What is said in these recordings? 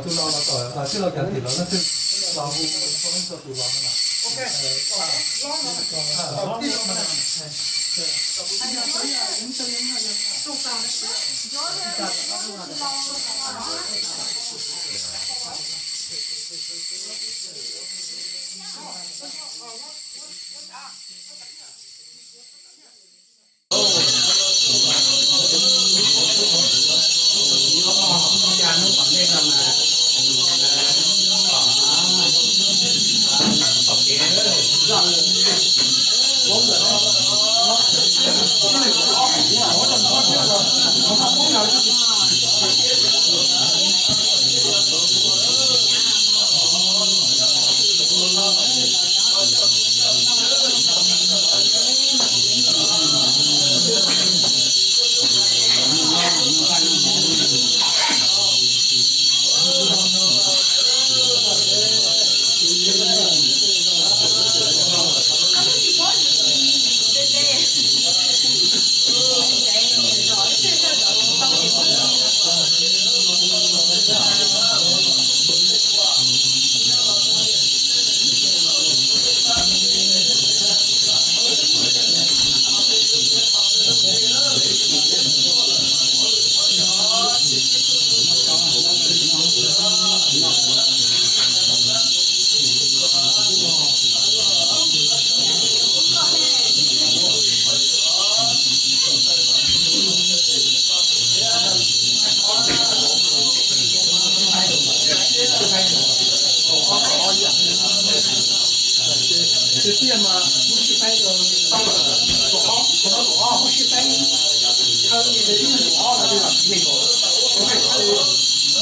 Tus los los tom, tij laug Kav Tim los leej twg los hu tus los no. Tiag tiag mas lub sij hawm tau lawm, kaum ob, kaum ob, kaum ob lub sij hawm, ib neeg kaum ob los li los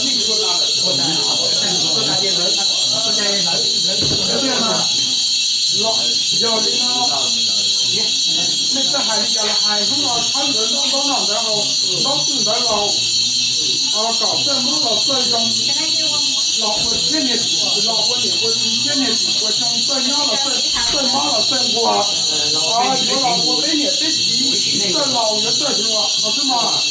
tsis yog, ua tas ua tas tias lawv, ua tas lawv, lawv tiag mas los yog li no. Nej txawj hais li cas los hais, hnub no tshawb nkawd ntaub ntaub no ntawd haus, ntaub twj ntawd los, kom txawj Hmoob los txawj zoo. los ua niam, los ua niam ua txiv thiab niam txiv ua xyoo, txawj nyob los txawj, txawj mob los txawj nquag, yuav los ua peb niam peb txiv, txawj laus yuav txawj hluas no xwb mas.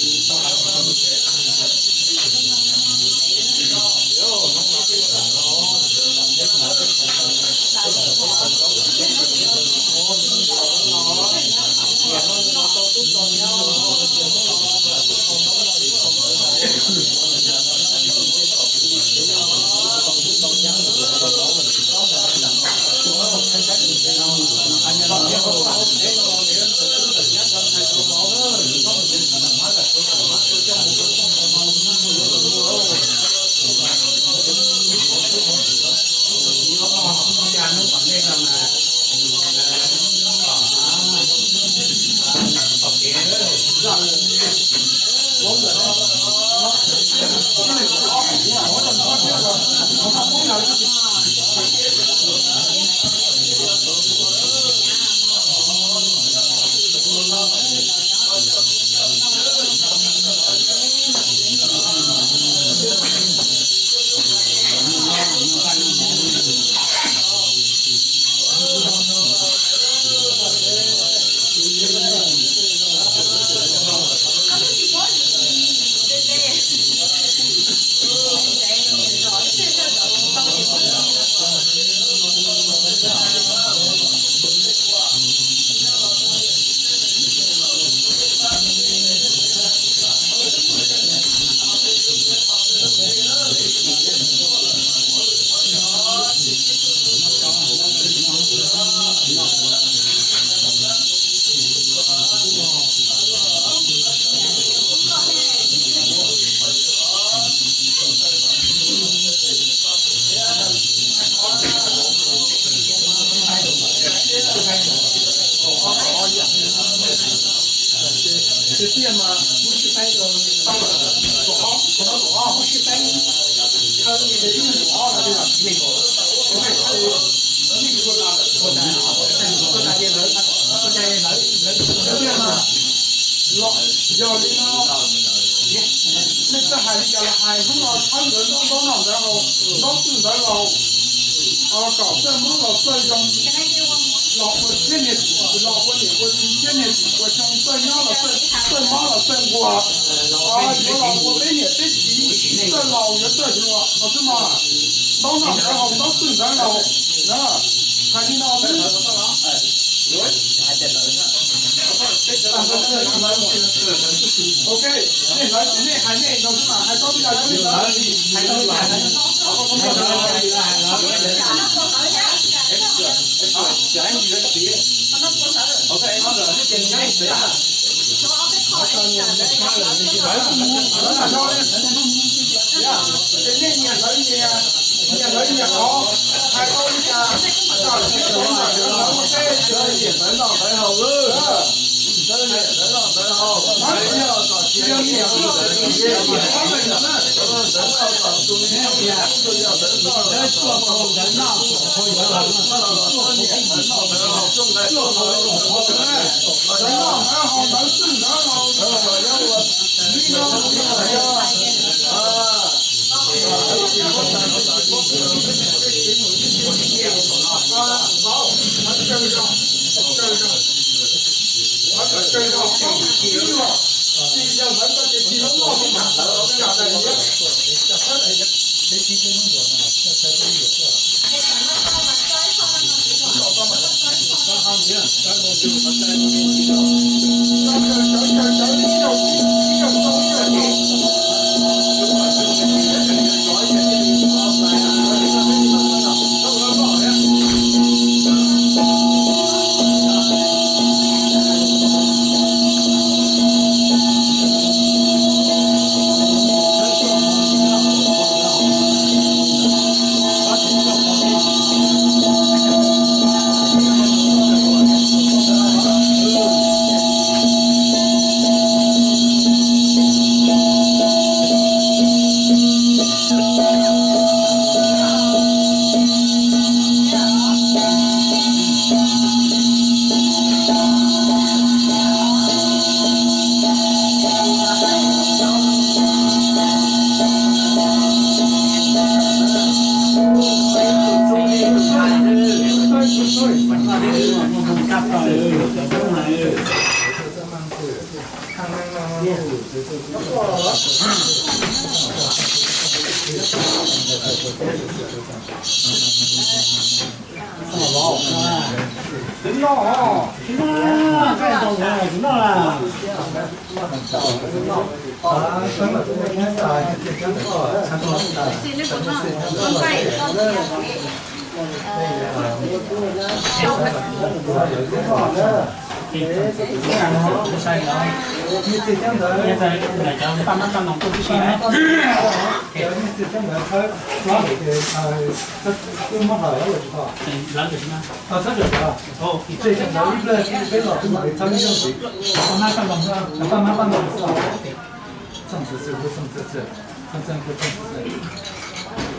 Tiag tiag mas, tau lawm, kaum ob, kaum ob, kaum ob, ces ib nyuag kaum ob no li los tsis li. Tiag tiag mas, los yog li no, nej txawj hais li cas los hais, hnub no tshawb nkawd ntaub ntaub no ntawd haus, ntaub twj ntawd los, kom txawj mob los txawj zoo, los ua thiab niam, los ua niam ua txiv thiab niam txiv ua xyoo, txawj nyob los txawj, txawj mob los txawj nquag, yuav los ua peb niam peb txiv, txawj laus yuav txawj hluas no xwb mas. Ntaub no ntawd haus, ntaub twj ntawd los, hais li no xwb. Ok, nej hlawv ces nej hais nej no xwb mas, hais tau li cas li. Ces nej nyias hlawv nyias, nyias hlawv nyias qhov, hais tau li cas, hlawv noj hlawv haus.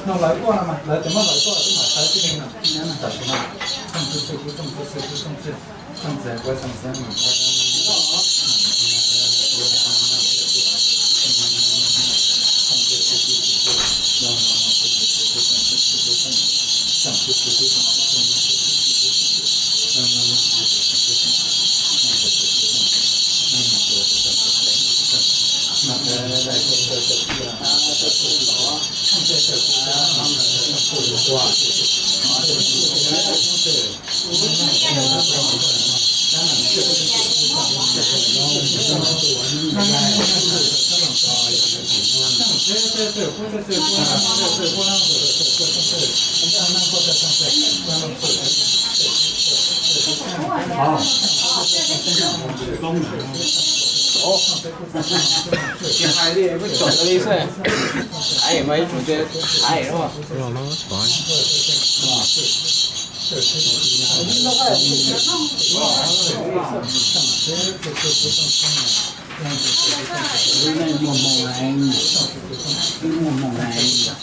No lawv tuaj no mas lawv cov muab lawv tuaj twb mam saib tib neeg no. Tam sim no txooj txhij kuj txooj txhij, txooj txhij kuj txooj txhij. Tsis hais li, muab tsom li xwb. Ai, mas ib tsoom ntse, ai, no. Muaj hmoo, muaj hmoo.